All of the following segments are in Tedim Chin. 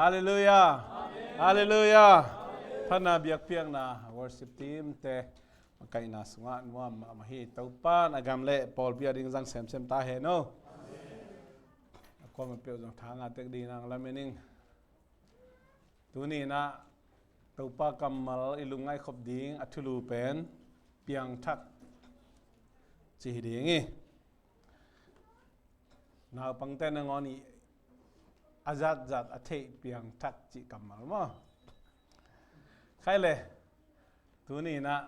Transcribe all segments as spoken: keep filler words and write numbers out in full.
Halleluiah. Halleluiah. Phatna biakpiakna worship team te makaihna sungah nuam mahmah hi. Topa in a gam le pawlpi a ding zang semsem ta hen aw. A kuamah peuh zong thangah tek ding nang lamen ing. Tuni in ah Topa kammal i lungngaih khop ding a thulu pen piangthak ci hi ding hi. Naupangte nangawn i a zatzat a theih piangthak cih kammal maw? Khai le, tuni in ah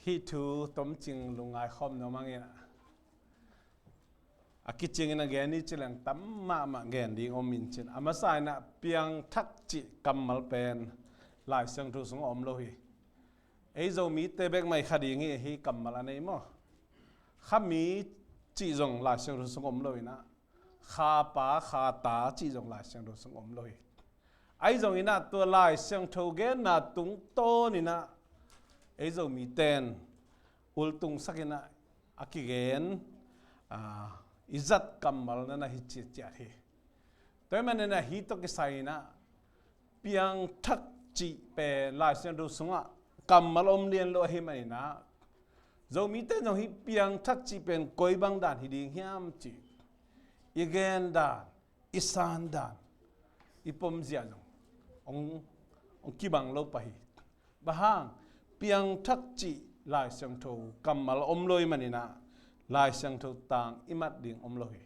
hih thu tomcing lungngaih khawm nuam ing in ah, a kicingin a gen ni ci leng tam mahmah gen ding om in cin. A masa in ah piangthak cih kammal pen Lai Siangtho sungah om lo hi. Ei Zomite bek mah i kha ding hi, hih kammal a nei maw? Khami cih zong Lai Siangtho sungah om lo in ah, khapa khata cih zong Lai Siangtho sungah om lo hi. Ahi zongin ah tua Lai Siangtho genna tungtawn in ah ei Zomite in ultungsak in ah a kigen, ah, i zat kammal na na hi ciatciat hi. Tua ahih manin ah hih tawh kisai in ah piangthak cih pen Lai Siangtho sungah kammal om lian lo ahih manin ah Zomite in zong hih piangthak cih pen koi bang dan hi ding hiam cih i gen dan, i san dan, i pomzia zong hong, hong kibang lo pah hi. Bang hang, piangthak cih Lai Siangtho kammal om lo ahih manin ah Lai Siangtho tang i mat ding om lo hi.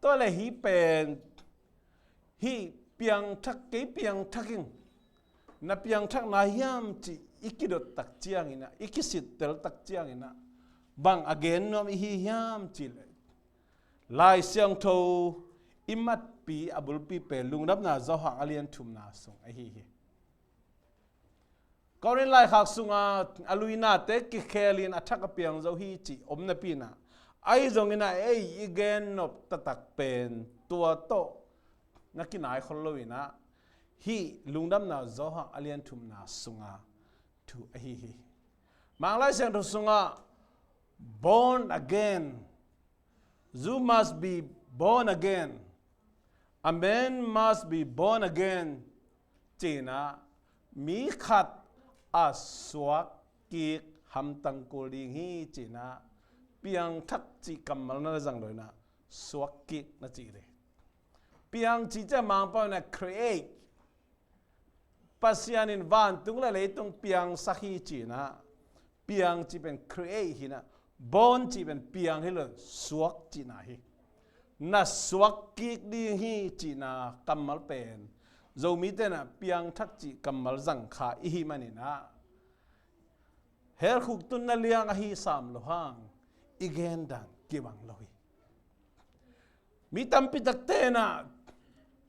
Tua le hih pen, hih piangthak, kei piangthak ing, na piangthak na hiam cih i kidot tak ciangin ah, i kisittel tak ciangin ah, bang a gen nuam i hi hiam cih leh Lai Siangtho i matpi a bulpi pen Lungdamna Johan a lian thumna sung ahi hi. Korin laikhak sungah a luinate kikhelin a thak a piang zo hi cih om napi in ah, ahi zongin ah ei i gen nop taktak pen tua tawh na kinai khol lo in ah, hih Lungdamna Johan a lian thumna sunga thu ahi hi. Manglai Siangtho sungah born again, you must be born again. A man must be born again. Ci-in ah mi khat a suak kik hamtang kul ding hi ci-in ah piangthak cih kammal na zang lo in ah suak kik na ci ding. Piang cih ciang Mangpau in ah create. Pasian in vantung le leitung piangsak hi ci-in ah, piang cih pen create hi in ah, born cih pen piang hi lo, suak cihna hi. Na suak kik ding hi cihna kammal pen Zomite in ah piangthak cih kammal zang kha i hih manin ah, hell khuk tunna liang ahi sam lo hang i gen dan kibang lo hi. Mi tampi takte in ah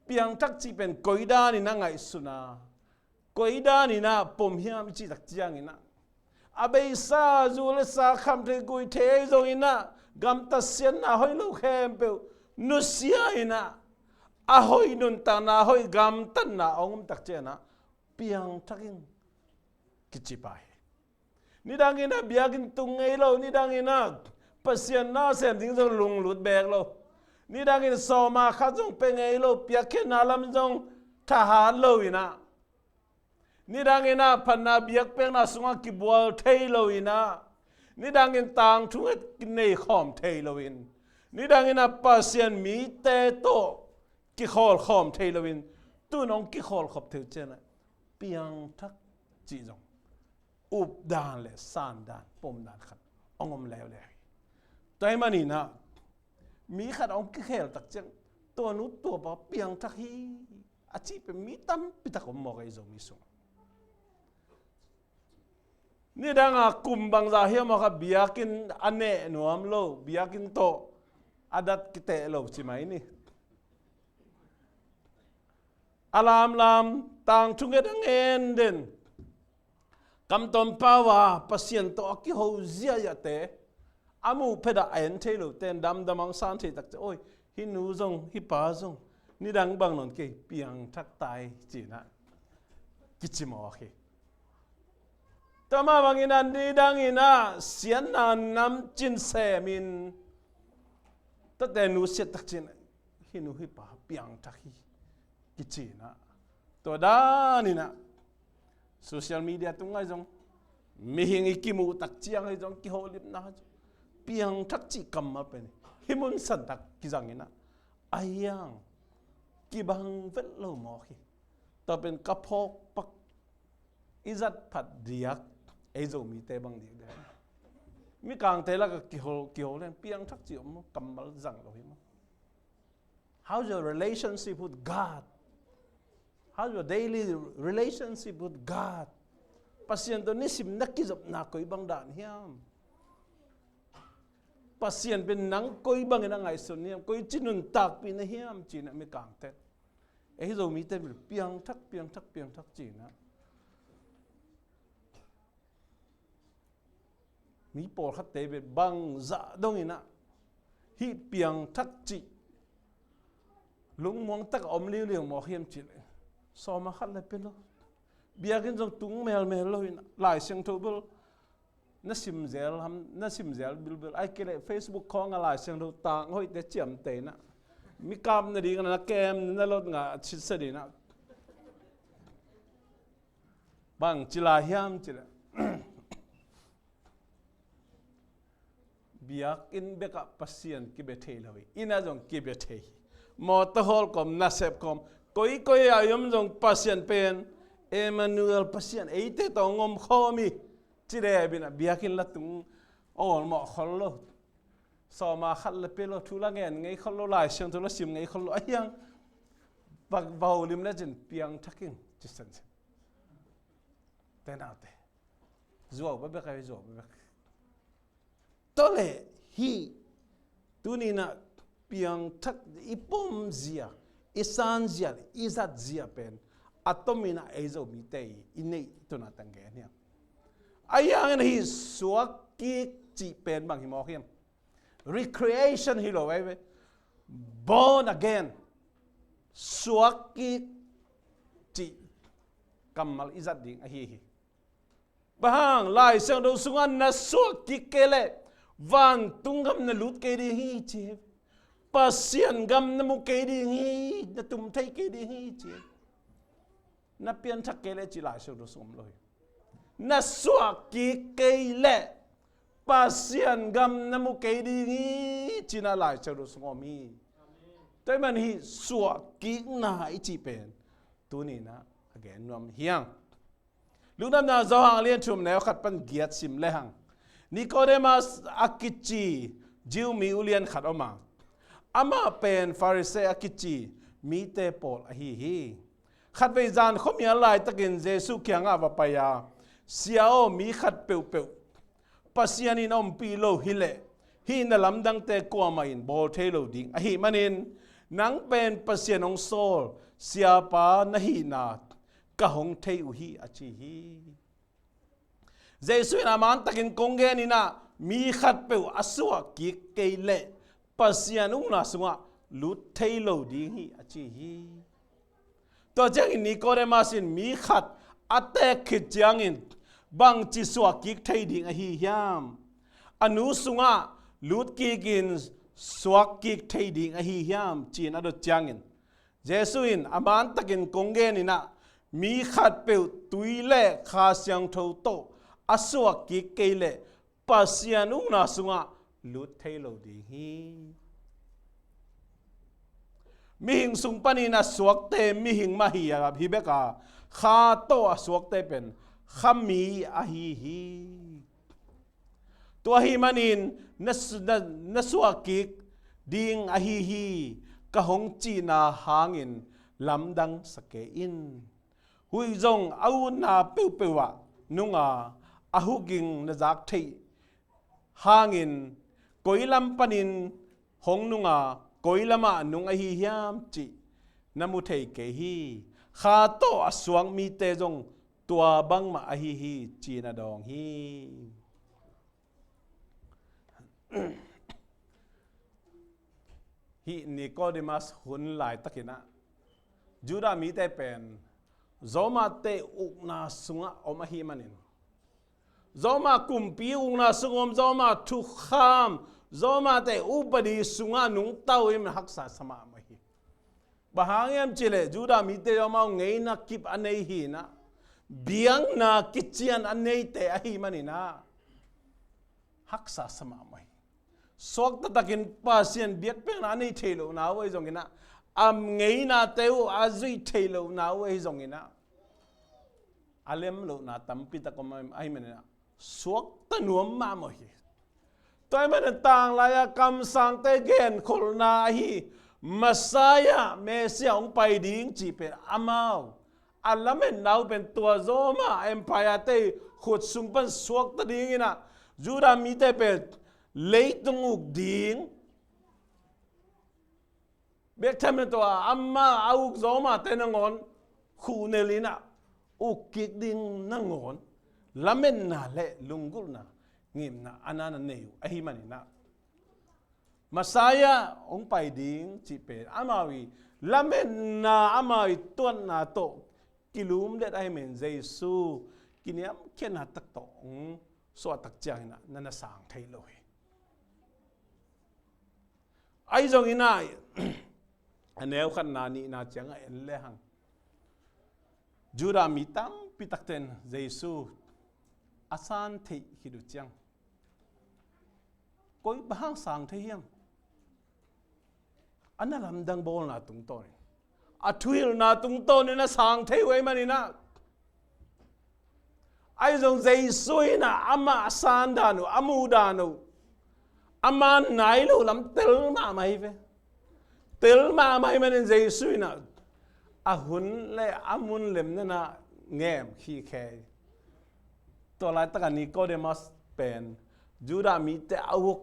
piangthak cih pen koi dan in ah ngaihsun a, koi dan in ah pom hiam i cih tak ciangin ah, a beisa zu le sa kham thei, gui thei, ahi zongin ah gamtat siatna hoih lo khempeuh nusia in ah, a hoih nuntakna, a hoih gamtatna a hong om tak ciangin ah piangthak ing kici pah hi. Nidangin ah biakinn tung ngei lo, nidangin ah Pasian na sem ding zong lunglut beek lo, nidangin sawma khat zong pia ngei lo, piakkhiatna lam zong thahat lo in ah, nidangin ah phatna biakpiakna sungah kibual thei lo in ah, nidangin tangthu nget kinei khawm thei lo in, nidangin ah Pasian mite tawh kikhawl khawm thei lo in, tu-in hong kikhawl khop thei uh ciangin ah piangthak cih zong updan le sandan, pomdan khat hong om leuleu hi. Tua ahih manin ah mi khat hong kikhel tak ciang tua nu tua pa piangthak hi a cih pen mi tampi tak om mawk ahi Zomi sungah. Nidang a kum bangzah hiam aw kha biakinn a neh nuam lo, biakinn tawh a dat kiteh lo ci mai ni. A lamlam tangthu nget a ngen den, kamtawn pau a Pasian tawh a kiho ziahziahte a muh phet ah a en thei lote in damdam a hong san thei tak ciang, oi, hih nu zong hih pa zong nidang bang nawn kei, piangthak tai ci-in ah kici mawk hi. Tua mah bangin ah nidangin ah siatna namcin semin tuate nusiat tak ciang, hih nu hih pa piangthak hi, kici inah, tua dan inah social media tung ahi zong, mihing i kimuh tak ciang ahi zong, kiholimna ahi zong, piangthak cih kammal pen hih mun santak kizang inah, a hiang kibang vet lo mawk hi. Tua pen ka phawk pak i zat phat diak, ei Zomite bang diak diak. Mikangte lakah kihol, kihol hen, piangthak cih om maw, kammal zang lo hi maw. How's your relationship with God? How's your daily relationship with God? Pasian tawh nisim na kizopna koi bang dan hiam? Pasian pen nang koi bangin a ngaihsun hiam? Koi ci nuntakpih na hiam? Ci inah mikangte, ei Zomite pen piangthak, piangthak, piangthak ci inah, mi pawlkhatte pen bangzah dong inah hih piangthak cih lungmuang tak a om liuliu mawk hiam cih leh, sawma khat le pia lo. Biakinn zong tung melmel lo inah, Lai Siangtho bel na sim zel ham, na sim zel bilbil, ahih kei leh Facebook khawng ah Lai Siangtho tang hoihte ciamteh inah, mi kap nading na kem, na lot ngah a citsa ding inah, bang ci lai hiam cih leh, biakinn bekah Pasian kibia thei lo hi. Inn ah zong kibia thei hi. Mawtaw hawl kawm, nasep kawm, koi koi ah i om zong Pasian pen Emmanuel, Pasian eite tawh hong om khawm hi. Ci dep inah biakinn la tung awlmawh khol lo. Sawma khat le pia lo, thu la ngen ngei khol lo, Lai Siangtho la sim ngei khol lo. A hiang va, va holim lecin piangthak ing ci sensen. Te naute, zuau bekbek ahi, zuau bekbek. Tua leh hih tuni inah piangthak i pom zia, i san zia, i zat zia pen a tom inah ei Zomite i neih tuna tang gen hiam? A hiang inah hih suak kik cih pen bang hi mawk hiam? Recreation hi lo veve. Born again. Suak kik cih kammal i zat ding ahi hi. Bang hang? Lai Siangtho sungah na suak kik kei leh vantung gam na lut kei ding hi ci hi. Pasian gam na mu kei ding hi, na tum thei kei ding hi ci hi. Na pianthak kei leh ci Lai Siangtho sung om lo hi. Na suak kik kei leh Pasian gam na mu kei ding hi ci inah Lai Siangtho sung om hi. Tua ahih manin hih suak kikna i cih pen tuni inah a gen nuam hi hang. Lungdamna Johan a lian thum, neu khat pan giat sim lehang, Nikodemas a kici Jew mi ulian khat om a, amah pen Pharisee a kici mite pawl ahi hi. Khatvei zan khuamial laitakin Jesuh kiangah va pai a, "Sia aw, mi khat peuhpeuh Pasian in a ompih lo hileh hih na lamdangte kuamah in bawl thei lo ding ahih manin, nang pen Pasian hong sawl Siapa na hihna ka hong thei uh hi," a ci hi. Jesuh in a mantakin kong gen inah, mi khatpeuh a suah kik kei leh Pasian ukna sungah lut thei lo ding hi, a ci hi. Tua ciangin Nikodemas in mi khat a teek khit ciangin bangci suah kik thei ding ahi hiam? A nu sungah lut kikin suak kik thei ding ahi hiam? Ci-in a dot ciangin Jesuh in a mantakin kong gen inah, mi khatpeuh tui le Kha Siangtho tawh a suah kik kei leh Pasian ukna sungah lut thei lo ding hi. Mihing sung panin a suakte mihing mah hi a, hi bek a, Kha tawh a suakte pen Khami ahi hi. Tua ahih manin na su-, na, na suah kik ding ahi hi, ka hong cihna hangin lamdang sa kei in. Huih zong a utna peuhpeuh ah nung a, a huk ging na zak theih hangin koi lam panin hong nung a, koi lamah nung ahi hiam cih na mu thei kei hi. Kha tawh a suak mite zong tua bangmah ahi hi, ci-in a dawng hi. Hih Nikodemas hun laitakin ah Judah mite pen Romate ukna sungah om ahih manin, Roma kumpi ukna sung om, Roma thukham, Romate upadi sungah nungta uh ahih manin haksa sa mahmah hi. Bang hang hiam cih leh Judah mite zong amau ngeina kip a nei hi in ah, biakna kician a neite ahih manin ah, haksa sa mahmah hi. Suakta takin Pasian biakpiakna a nei theih lohna uh ahi zongin ah, a ngeina te uh a zuih theih lohna uh ahi zongin ah, a lem lohna tampi tak om ahih manin ah, suakta nuam mahmah hi. Tua ahih manin tanglai-a kamsangte genkholhna ahi Messiah, Messiah hong pai ding cih pen amau a lametna uh pen tua Roma Empire te khut sung pan suakta dingin ah, Judah mite pen leitung uk ding, bek tham in tua ama a uk Roma te nangawn khuhnel in ah, uk kik ding nangawn lametna le lunggulhna, ngimna a na na nei uh ahih manin ah, Messiah hong pai ding cih pen amau i lametna, amau i tuatna tawh kilumlet ahih manin Jesu kiniamkhiatna tak tawh hong suah tak ciangin ah na na sang thei lo hi. Ahi zongin ah, a neu khatna nihna ciangah en le hang, Judah mi tampi takte in Jesu a san theih khit uh ciang, koi bang hang sang thei hiam? A na lamdang bawlna tungtawnin, a thuhilhna tungtawnin a sang thei uh ahih manin ah, ahi zong Jesu in ah amah a san dan uh, a muh dan uh, ama nai lo lam tel mahmah hi ve. Tel mahmah ahih manin Jesu in ah a hun le a mun lemna in ah ngemkhia khe hi. Tua laitak a Nicodemus pen Judah mite a uk,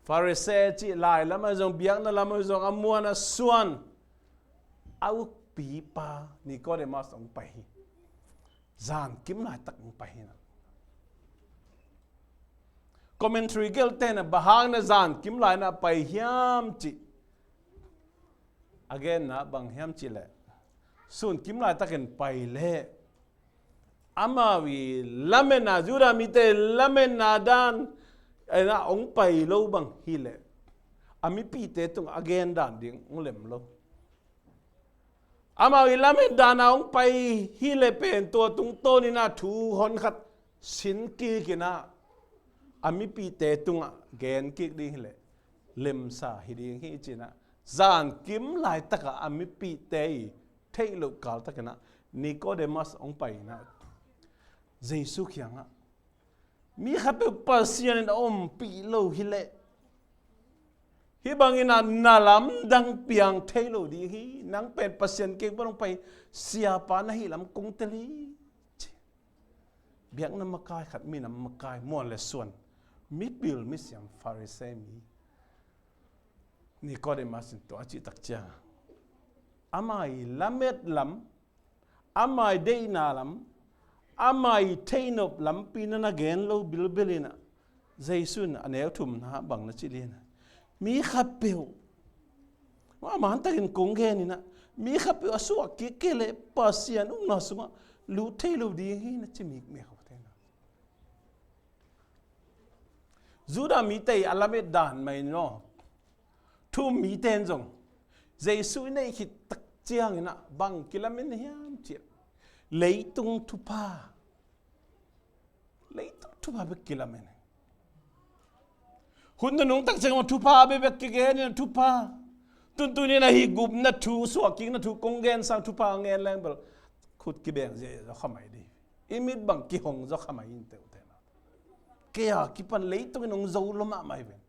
Pharisee cih lai lam ah zong, biakna lam ah zong a muan a suan, a ukpipa Nicodemus hong pai hi. Zankim laitak hong pai hi in ah, commentary gelhte in ah bang hang in ah zankim lai in ah pai hiam cih a genna bang hiam cih leh, sunkim laitakin pai leh amau i lametna, Judah mite lametna dan in ah hong pai lo bang hi leh, a mipihte tungah a gen dan ding hong lem lo. Amau i lamet dan a hong pai hi leh pen tua tungtawnin ah thu honkhat sin kik in ah, a mipihte tungah gen kik ding hi leh lemsa hi ding hi ci in ah, zankim laitak ah a mipihte i theih loh kal takin ah Nicodemus hong pai in ah, Jesu kiangah, mi khatpeuh Pasian in a ompih lo hi leh, hih bangin ah na lamdang piang thei lo ding hi. Nang pen Pasian kiang pan hong pai siapa na hih lam kong tel hi, ci. Biakna makai khat, minam makai, muan le suan, mipil misiam Pharisee mi Nicodemus in tua a cih tak ciang, ama i lamet lam, ama i deihna lam, ama i theihnop lampi na na gen lo bilbel in ah, Jesu in a neu thumna bang na ci lian a, mi khatpeuh, a mantakin kong gen in ah, mi khatpeuh a suah kik kei leh Pasian ukna sungah lut thei lo ding hi na ci mikmek ho te na. Judah mite i a lamet dan mah in aw, thu-um mite in zong Jesu i neih khit tak ciangin ah bang kilamen hiam cih leh, leitung thupha, leitung thupha bek kilamen. Hun nunung tak ciang mah thupha bekbek kigen in ah, thupha, tuntun in ah hih gupna thu, suahkikna thu kong gen sang thupha ngen leng bel khut kibeng ziahziah zaw kha mai ding. I mit bang kihong zaw kha mai in teh uh teh na. Kei a kipan leitung in hong zo lua mahmah hi ven.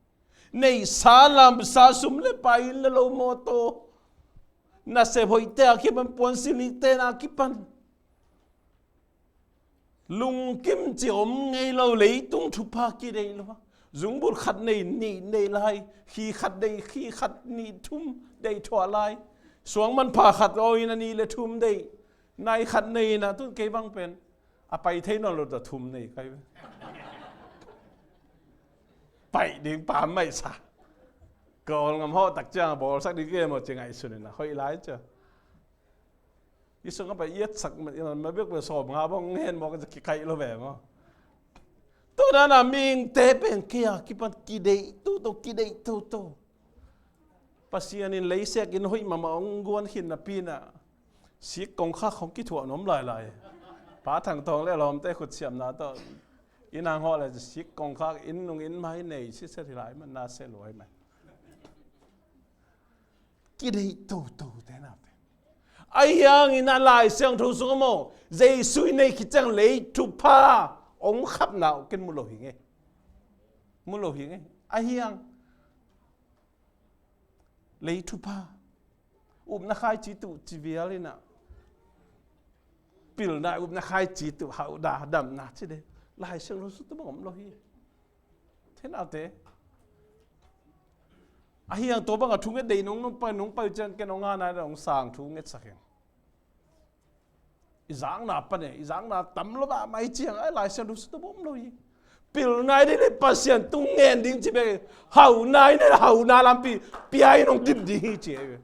Neihsa lamsa, sum le pai, inn le lo, mawtaw, nasep hoihte a kipan, puansilh nihte na kipan, lungkim cih om ngei lo, leitung thupha kideih lua. Zungbulh khat nei, nih neih lai, khi khat deih, khi khat, nih, thum deih thuah lai. Suangmanpha khat aw in ah nih le thum deih, nai khat nei in ah, tun kei bang pen a pai thei nawn lo ta, thum nei kai ve. Pai ding pam maihsa. Kawlngam hawh tak ciang a bawlsak ding kei maw ci ngaihsun in ah, hoih lai cia. I sung a pai i etsak ma, ma bek bek sawm nga bang ngen maw ka ci kikaih lo ve maw. Tua dan a mihingte pen kei a kipan kideih toto, kideih toto. Pasian in leiseek inn hoih mahmah hong guan khin napi-in ah, sik kongkhak hong kithuah nuam lailai. Pa Thang Thawng le a lawmte khutsiamna tawh inn hang hawh le sik kongkhak inn nung inn mai nei siset hi lai man na se luai man. Kideih toto te naute. Ahi hangin a Lai Siangtho sung ah maw, Jesu i neih khit ciang lei thupha hong khapna uh ken mu lo hi ngei. Mu lo hi ngei. Ahi hang lei thupha, upna khaici tuh ci vial in ah, pilna upna khaici tuh, hauhna damna ci de, Lai Siangtho sung tawh bang om lo hi. Te naute. Ahi hang tua bang a thu nget deih nong, nong pai, nong pai uh ciang ken hong a nai nong sang thu ngetsak ing. I zakna pan e, i zakna tam lo mahmah hi ciang, ai, Lai Siangtho sung tawh bang om lo hi. Pilna i neih le Pasian tung ngen ding ci bek, hauhna i neih le hauhna lampi pia in hong dim ding hi ci hi.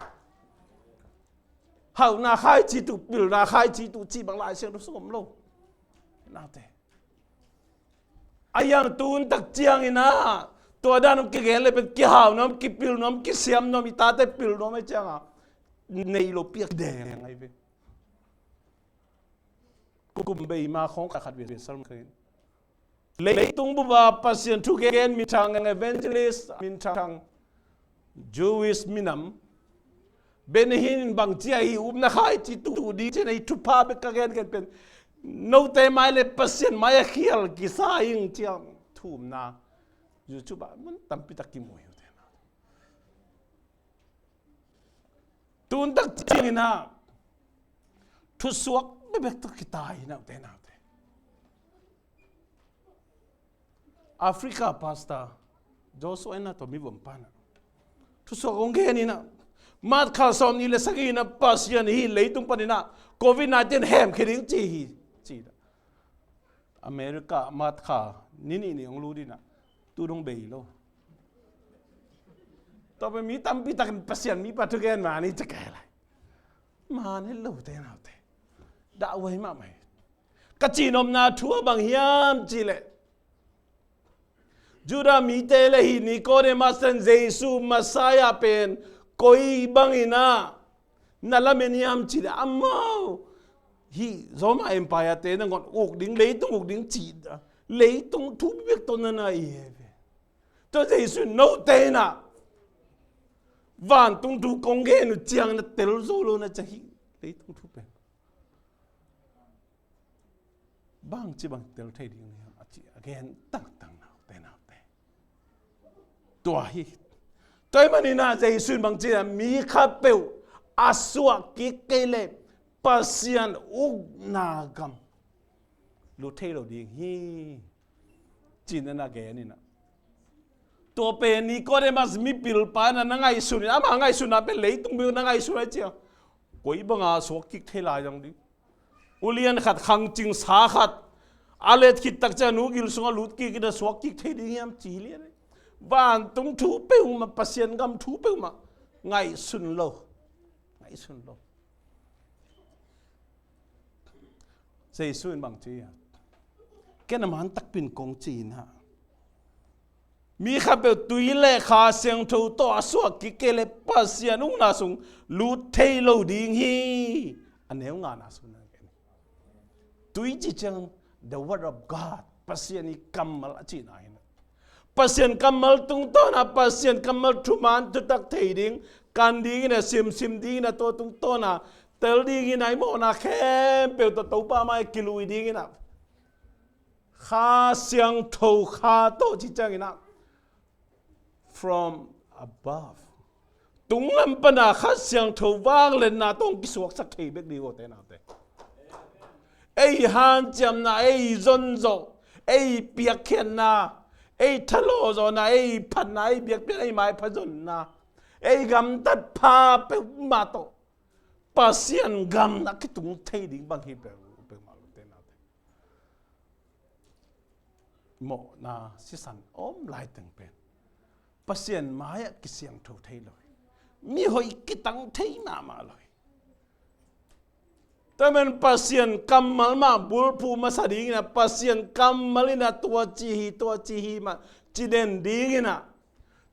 Hauhna khaici tuh, pilna khaici tuh ci bang Lai Siangtho sung om lo. Naute. Ahi hang tun tak ciangin ah, tua dan hong kigen le pen kihau nuam, kipil nuam, kisiam nuam, i tate pil nuam ahih ciang ah, nei lo piak deng ahi ve. Kum bei ma khawng khat khat ve sal kha in. Leitung bup ah Pasian thugen minthang evangelist, minthang Jewish minam. Benny Hinn in bang ci a, hi upna khaici tuh ding ci a, hi thupha bek ka gen ken pen, note mai le Pasian mai ah khial kisa ing ci a, thumna YouTube ah mun tampi tak kimu hi uh te. Tun tak ciangin ah thusuak bebek tawh kitai naute, naute. Africa pastor Joshua in ah tua mi vom pan ah thusuak hong gen in ah, March kha sawmnih le sagih in ah Pasian hi leitung panin ah covid nineteen hemkhia ding ci hi, ci. America March kha ni nih ni hong lut in ah tu dong bei lo. Tua pen mi tampi takin Pasian mipa thugen man hi ci kei lai. Man hi lo te naute. Dah huai mahmah hi. Ka cihnopna thu ah bang hiam cih leh, Judah mite le hi Nicodemus ten Jesu Messiah pen koi bangin ah na lamen hiam cih leh, amau hi Roma Empire te nangawn uk ding, leitung uk ding cih, leitung thu bek tawh na na hi ve. Tua Jesu in note in ah vantung thu kong gen uh ciang na tel zo lo na ci hi, leitung thu pen. Bangci bang tel thei ding hiam a ci a gen tangtang naute, naute. Tua hi. Tua ahih manin ah Jesu in bang ci a, mi khatpeuh a suah kik kei leh Pasian ukna gam lut thei lo ding hi, ci-in ah na gen in ah. Tua pen Nicodemus mipilpa in ah na ngaihsun in, ama ngaihsunna pen leitung mi na ngaihsun a ci a, koi banga suak kik thei lai zong ding. Ulian khat, khangcing sa khat a let khit tak ciang nu gil sungah lut kik in ah suak kik thei ding hiam ci hi lian. Vantung thu peuhmah, Pasian gam thu peuhmah ngaihsun lo. Ngaihsun lo. Jesu in bang ci a, ken a man takpi in kong ci in ah, mi khatpeuh tui le Kha Siangtho tawh a suah kik kei leh Pasian ukna sung lut thei lo ding hi. A neu ngana sung na gen. Tui ci ciang the word of God, Pasian i kammal a cihna hi na. Pasian kammal tungtawn a, Pasian kammal thuman thutak thei ding, kan ding in a, simsim ding in a, tua tungtawn a tel ding in a, i mawhna khempeuh tawh Topa mai kilui ding in a, Kha Siangtho Kha tawh ci ciangin a, from above, tunglam pana Kha Siangtho vangliatna tawh kisuaksak thei bek ding uh te naute. Ei hanciamna, ei zonzawh, ei piakkhiatna, ei thalawhzawhna, ei phatna, ei biakpiakna, ei maipha zonna, ei gamtat pha peuhmah tawh Pasian gam a kitung thei ding bang hi peuhmah lo te naute. Mawhna sisan om laiteng pen Pasian mai-ah kisiangtho thei lo hi. Mihoih kitang thei mahmah lo hi. Tua men Pasian kammal mah bulphuh masa dingin a, Pasian kammal in a tua ci hi, tua ci hi mah ci den dingin a,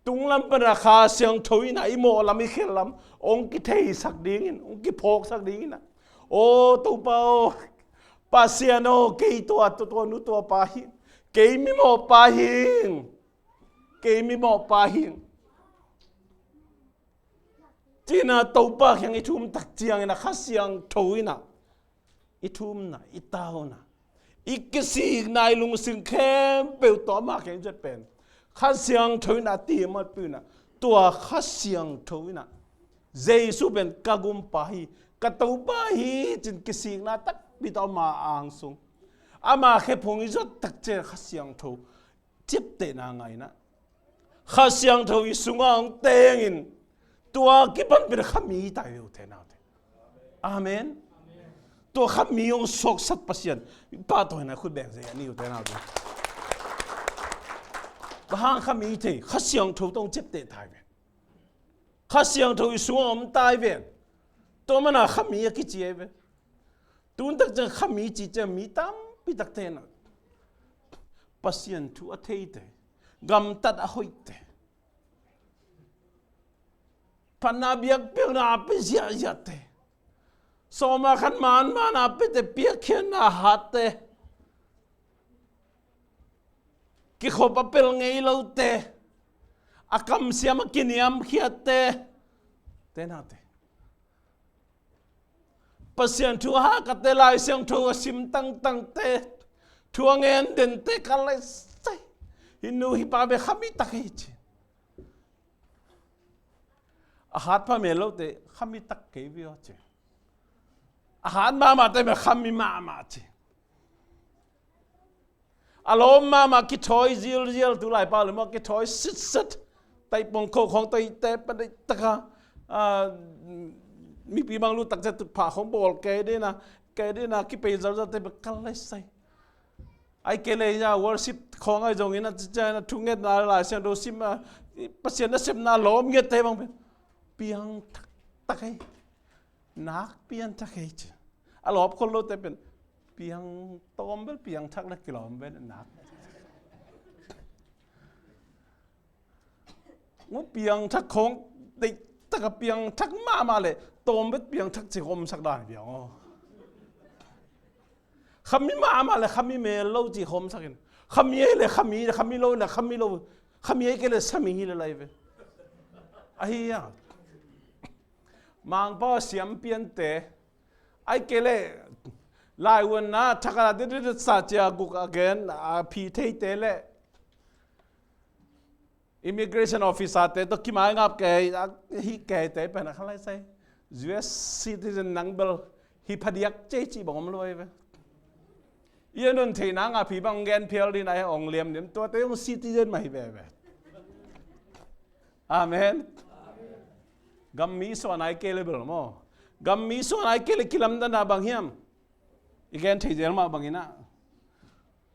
Tunglam pana Kha Siangtho in ah i mawh lam i khelh lam hong kitheisak dingin, hong kiphawksak dingin ah, aw Topa aw, Pasian aw, kei tua, tua, tua nu tua pa hi, kei mimawh pa hi, kei mimawh pa hi, ci-in ah Topa kiang i thum tak ciangin ah Kha Siangtho in ah i thumna, i tauna, i kisikna, i lungsim khempeuh tawh ama kiang i zuat pen Kha Siangtho in ah a ti mawk pi-in ah, tua Kha Siangtho in ah Jesu pen ka gumpa hi, ka Topa hi ci-in kisikna takpi tawh ama ang sung, ama khephung i zuat tak ciang Kha Siangtho ciaptehna ngah in ah Kha Siangtho i sungah hong tengin, tua kipan pen khami tai ve, u te nau te. Amen. Tua khami hong suaksat Pasian, i pahtawina khut beng zia ni, u te nau te. Bang hang khami thei, Kha Siangtho tawh hong ciapteh tai ve. Kha Siangtho i sungah om tai ve. Tua mana khami a kici ai ve. Tun tak ciang khami ci ciang mi tampi takte in ah Pasian thu a theite, gamtat a hoihte, phatna biakpiakna a pia ziahziahte, sawma khat man man a piate, piakkhiatna a hatte, kikhop a pel ngei lote, a kamsiam a kiniamkhiatte, te nate. Pasian thu a hahkatte, Lai Siangtho a sim tangtangte, thu a ngen dente, ka lai sai. Hih nu hih pa bek khami tak hi ci. A hat pha mel lote khami tak kei ve aw ci. A hat mahmahte bek khami mahmah ci. A lawm mahmah, kithawi zialzial, tu lai pau le maw, kithawi sitset. Taipong kho khawng tawi te pa dei taka, ah, mipi bang lut tak ciang tutphah khawng bawl kei dina, kei dina, kipei zalzal te bek kal lai sai. Ai kei le ya worship khawng ai zongin a cicia na thungetna Lai Siangtho sim a, Pasian nasepna lawm ngiatte bang pen piang taktak ai. Nak piang thak hi ci. A lawp khol lote pen piang tawm bel piang thak le kilawm bel nak. Ngu piang thak khawng deih taka piang thak mahmah le tawm bel piang thak ci khawm sak dan piang aw. Khami mahmah le khami mel lo ci khawm sakin. Khami ei le khami, khami lo na khami lo. Khami ei kei le sami hi le lai ve. Ahi a. Mangpa siam piante. Ai kei le, lai uanna, thakala dididid sa cia guk a gen, a phi theite le. Immigration officer te tawh kimai ngap kei, a hi keite pen a kha lai sai. U S citizen nang bel, hi phadiak cei ci bang om lo ai ve. I a nun theina nga phi bang gen phial din ai ong liam nim, tuate ong citizen mah hi ve ve. Amen. Gam mi suan ai kei le bel maw. Gam mi suan ai kei le kilamdanna bang hiam. I gen thei zel mah bangin ah.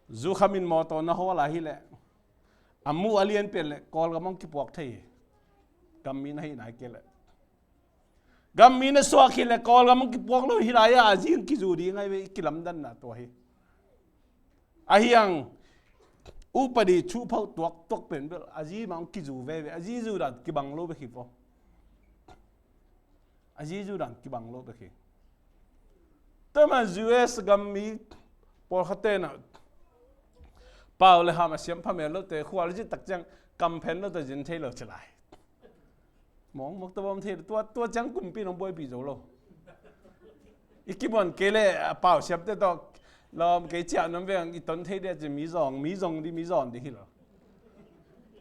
Zu khamin mawtaw na hawl a hi leh. A muh a lian pian leh Kawlgam hong kipuak thei hi. Gam mi na hi nai kei leh. Gam mi na suak hi leh Kawlgam hong kipuak lo hi lai a, a zi hong kizu ding ai ve, i kilamdanna tua hi. Ahi hang, upadi chu phauh tuaktuak pen bel, a zi mah hong kizu veve, a zi zu dan kibang lo bek hi vo. A zi zu dan kibang lo bek hi. Tua man U S gam mi pawlkhat tenah, pau le ham a siam pha mel lote, khual zin tak ciang kam phen lote zin thei lo ci lai. Mawng mawk tawh bawm thei, tua, tua ciang kumpi nong buaipih zo lo. I kibuan kei le a pau siamte tawh lawm kei ciah nuam veng i ton thei dia ci, mi zawng, mi zong di, mi zawn di hi lo.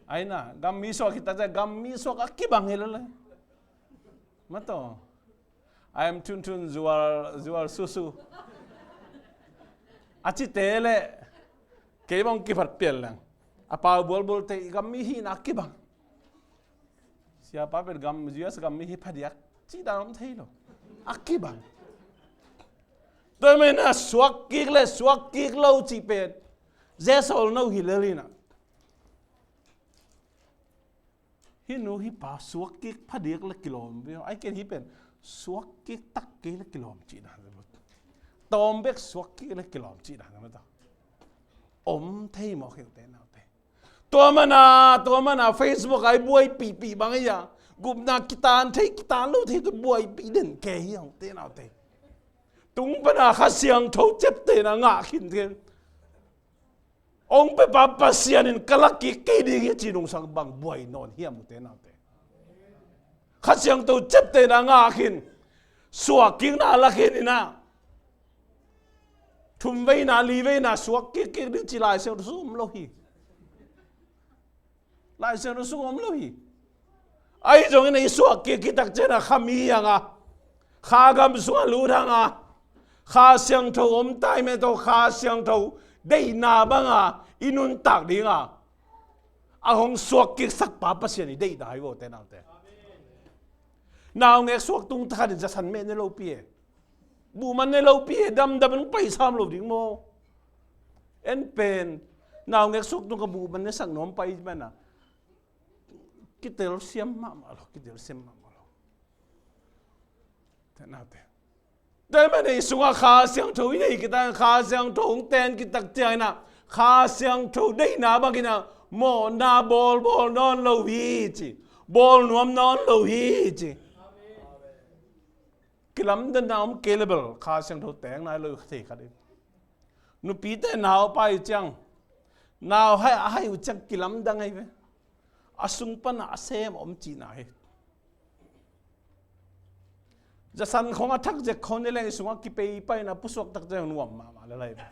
Aina, gam mi suak hi ta ciang, gam mi suak a kibang hi lo le. Mataw. I am Thun Thun Zual, Zual Susu. A cite le kei bang kiphat pial leng. A pau bualbualte i gam mi hihna a kibang. Siapa pen gam, U S gam mi hi phadiak. Cih dan om thei lo. A kibang. Tua men a suak kik le suak kik lo cih pen. Zesawl no hi lel hi na. Hi nu hi pa suak kik phadiak le kilawm ve. Ai ken hi pen. Suak kik tak kik le kilawm cih dan. Tawm bek suak kik le kilawm cih dan. Om thei mawk hi u te nau te. Tua mana, tua mana Facebook ai buaipihpih bang ahi a, gupna kitan thei kitan lo thei tu buaipih den kei hi hong te naute. Tung pana Kha Siangtho ciaptehna ngah khin kei. Hong pepa Pasian in ka lak kik kei ding hi ci nungsang bang buai nawn hiam ute naute. Kha Siangtho ciaptehna ngah khin. Suak kikna lak khin ina. Thum veina, li veina suak kik kik ding ci Lai Siangtho sung om lo hi. Lai Siangtho sung om lo hi. Ahi zongin i suak kik kitak ciangin a kha mi hi hang a, kha gam sungah lut hang a, Kha Siangtho om tai meh tawh Kha Siangtho deihna banga i nuntak dinga a hong suak kiksak pa Pasian i deihna hi vo te naute. Naungek suak tung takhatin zasan meh ne lopi e. Buhman ne lopi e, damdam in paisam lo ding maw? En pen naungek suak tung ka buhman ne sak nuam pai mana. Kitel siam mahmah lo, kitel siam mahmah lo. Te naute. Tua ahih manin i sungah Kha Siangtho i nei kitak, Kha Siangtho hong ten kitak ciangin ah Kha Siangtho deihna bangin ah mawhna bawlbawl nawn lo hi ci. Bawl nuam nawn lo hi ci. Kilamdanna om kei le bel Kha Siangtho teng nai lo hi thei khat hi. Nupite nau pai ciang nau hai a hai uh ciang kilamdang ahi ve. A sung pana a sem om cihna hi. Zasan khong a thak zek khong ni leng i sungah kipei paina pusuak tak ciang nuam mahmah le lai ve.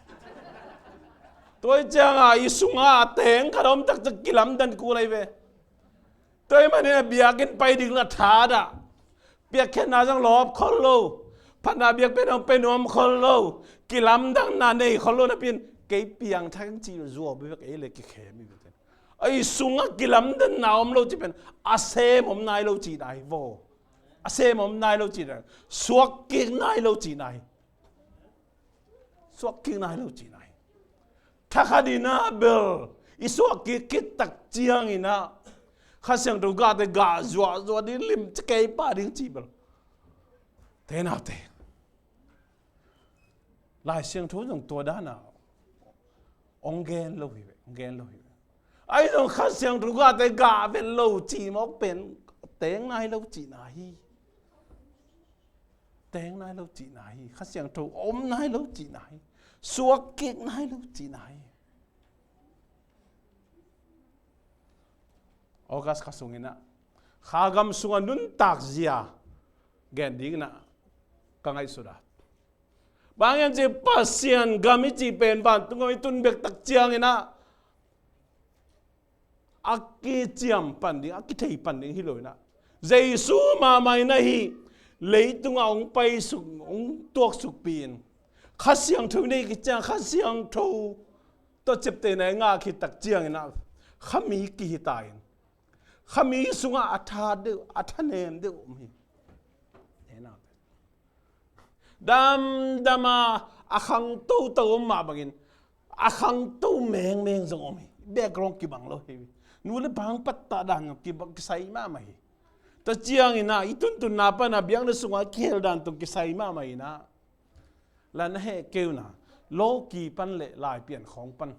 Tua hi cianga i sungah a teng khat om tak ciang kilamdan kul ahi ve. Tua ahih manin a biakinn pai ding la thadah. Piakkhiatna zong lawp khol lo. Phatna biakpiakna zong pe nuam khol lo. Kilamdanna nei khol lo napi in kei piangthak ing ci zuau bek ei le kikhem hi bek. A i sungah kilamdanna om lo cih pen a sem om nai lo cihna hi vo. A sem om nai lo cihna hi. Suak kik nai lo cihna hi. Suak kik nai lo cihna hi. Thakhatin ah bel i suak kik khit tak ciangin ah Kha Siangtho gahte gah zuahzuah ding lim ci kei pah ding cih bel. Te naute. Lai Siangtho zong tua dana hong gen lo hi ve, hong gen lo hi ve. Ahi zong Kha Siangtho gahte gah vet lo cih mawk pen teng nai lo cihna hi. Teng nai lo cihna hi. Kha Siangtho om nai lo cihna hi. Suak kik nai lo cihna hi. August kha sungin ah Kha gam sungah nuntak zia gen dingin ah ka ngaihsut a. Bang hiam cih Pasian gam i cih pen vantung gam i tun bek tak ciangin ah a kiciam pan ding, a kithei pan ding hi lo in ah Jesu mahmah in ahi leitungah hong paisuk, hong tuaksukpih in Kha Siangtho i nei khit ciang Kha Siangtho tawh ciaptehna i ngah khit tak ciangin ah kha mi kihi ta in kha mi sungah a tha deuh, a thanem deuh om hi. Damdama a khangto to om mah bangin a khangto mengmeng zong om hi. Background kibang lo hi. Nu le pa hong pattah dan zong kibang kisai mahmah hi. Tua ciangin ah i tuntunna pana biakna sungah kihel dan tong kisai mahmah in ah la na heh kei un a lawki pan le Laipian khawng pan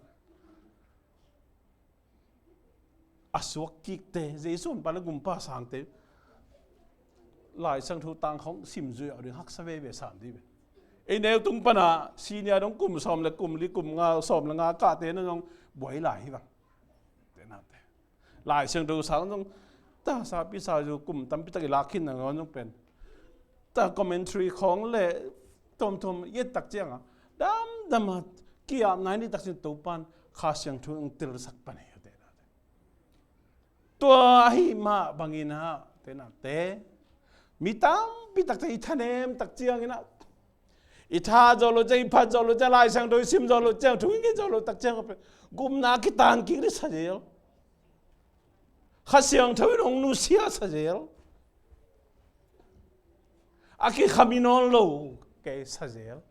a suak kikte, Jesu honpa le gumpa sangte Lai Siangtho tang khawng sim zuih a ding haksa veve sam dih ve. Ei neu tung pana senior dong kum sawm le kum li kum nga sawm le nga kahte na dong buai lai hi vang. Te nate Lai Siangtho sang dong ta sa pi sa zu kum tampi tak i lak khin na ngawn dong pen ta commentary khawng le tomthom i et tak cianga damdama ki-ap nai ni tak ciang Topan Kha Siangtho hong telsak pan hi te nate. Tua ahi mah bangin ah te nate mi tampi takte i thanem tak ciangin ah i tha zawh lo ciang, i phat zawh lo ciang, Lai Siangtho i sim zawh lo ciang, thu i ngen zawh lo tak ciang gupna kitan kik ding sa zel. Kha Siangtho in hong nusia sa zel. A kikham i nawn lo kei sa zel.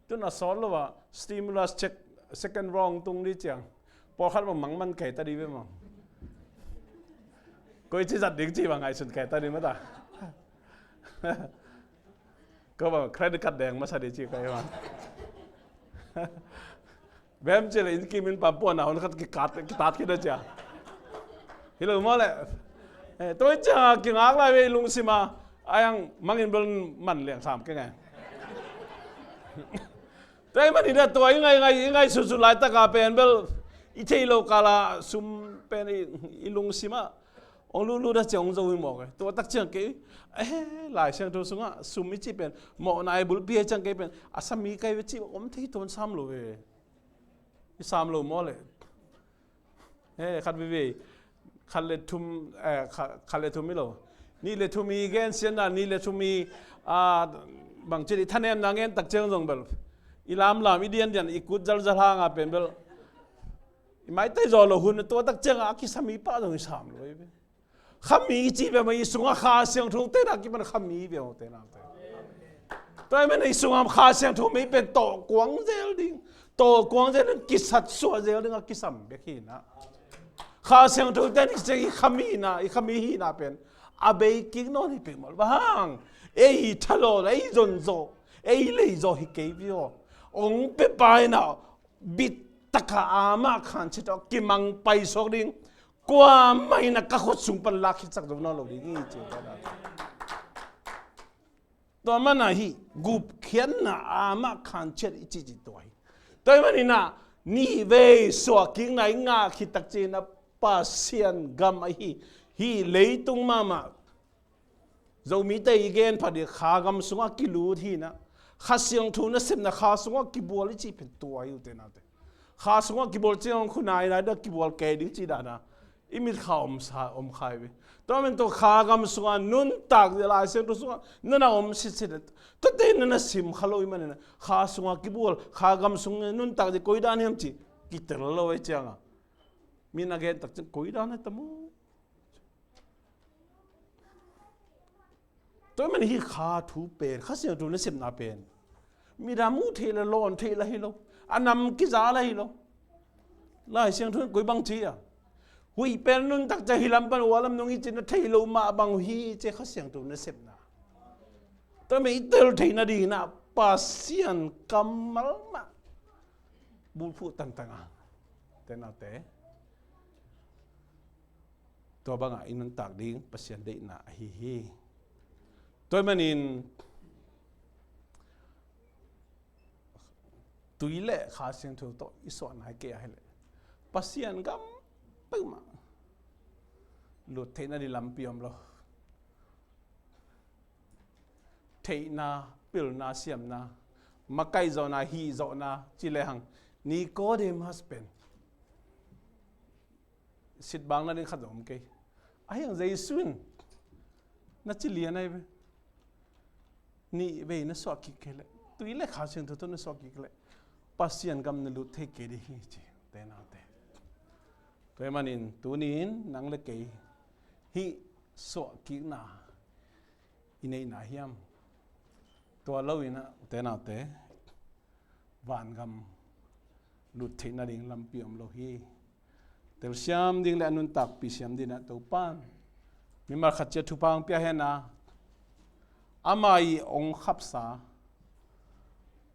Tun a sawt lo ah stimulus check second round tung dih ciang pawlkhat bang mangman kei ta dih ve maw? Koi ci zat ding ci bang ngaihsun kei ta dih mata. Ko bang credit card deng masa dih ci koi bang. Bem ci le inn kim in pampuan a hon khat kitat, kitat khit a cia. Hi lo maw le. Eh, tua hi cianga kingak lai ve i lungsim a. Ai ang mangin bel man liang sam keng e. Tua ahih manin tua i ngai, ngai, i ngaihsutsut laitaka pen bel i theih loh kala sum pen i, i lungsim ah hong lutlut a ciang hong zo hi mawk e. Tua tak ciang kei, eh, Lai Siangtho sungah sum i cih pen mawhna i bulpi a ciang kei pen a sam hi kei ve cih om thei tuan sam lo ve. I sam lo maw le. Eh, khat veve. Khat le thum, eh, kha-, khat le thum hi lo. Nih le thum hi gen sian dan, nih le thum hi, ah, bangci i thanemna ngen tak ciang zong bel i lamlam, i diandian, i kut zalzal hanga pen bel i maitai zaw lo hun tua tak cianga a kisam hi pah zong i sam lo hi ve. Khami i cih ve mah i sungah Kha Siangtho tena kipan khami ve aw tena te. Tua ahih manin i sungah Kha Siangtho mei pen tawh kuang zel ding. Tawh kuang zel ding, kisat suah zel ding a kisam bek hi na. Kha Siangtho ten i ciang i khami na, i khami hi na pen a bei kik nawn hi pek maw. Bang hang ei thalo la, ei zonzaw, ei leizaw hi kei vio. Ong pe pai na, bit taka amah khan chet aw kimang pai suak ding. Kuamah in a ka khut sung pan lak khitsak zo nawn lo ding hi ci. Tua mana hi gupkhiatna amah khan chet i cih cih tua hi. Tua hi manina nih vei suahkikna i ngah khit tak cina Pasian gam ahi hi leitung mahmah. Zomite i gen phat i Kha gam sungah kilut hi na. Kha Siangtho nasepna Kha sungah kibual i cih pen tua hi ute naute. Kha sungah kibual ciang khuna i nai dah kibual kei ding ci dahna i mitkha om sa, om khai ve. Tua men tua Kha gam sungah nuntak zia Lai Siangtho sungah nana om sitsit. Tuate nana sim kha lo i manina Kha sungah kibual, Kha gam sungah nuntak zia koi dan hiam ci kitel lo e cianga. Min a gen tak ciang koi dan e tamu. Tua man hi Kha thu pen, Kha Siangtho nasepna pen midang muh theih le lawn theih la hi lo. A nam kiza la hi lo. Lai Siangtho in koi bang ci a, huih pen nuntak cia hi lam pan ua lam nung hi ci na thei lo mah bang hi ci Kha Siangtho nasepna. Tua man i tel theih nadingin ah Pasian kammal mah bulphuh tangtang a, te naute. Tua bangah i nuntak ding Pasian deihna ahi hi. Tua manin tui le Kha Siangtho tawh i suah nai kei ahileh Pasian gam peuhmah lut theihna ding lampi om lo. Theihna, pilna, siamna, makaih zawhna, hih zawhna ci lehang Nicodemus pen sitbang nading khat zong om kei. Ahi hang Jesu in na ci lian ahi ve. Nih vei na suah kik kei leh, tui le Kha Siangtho tawh na suah kik leh Pasian gam na lut thei kei ding hi ci, te naute. Tua hi manin tuni-in nang le kei hih suahkikna i neihna hiam? Tua loin ah te naute, vangam lut theih nading lampi om lo hi. Telsiam ding le a nuntakpih siam dingin ah Topan mimal khat ciat thupha hong pia hen a, ama i hong khapsa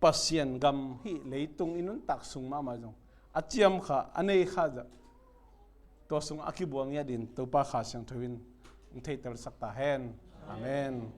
Pasian gam hih leitung i nuntak sung mahmah zong a ciam kha, a nei kha zah, tua sung a kibuang ngiat in Topa Kha Siangtho in hong theihtelsak ta hen. Amen.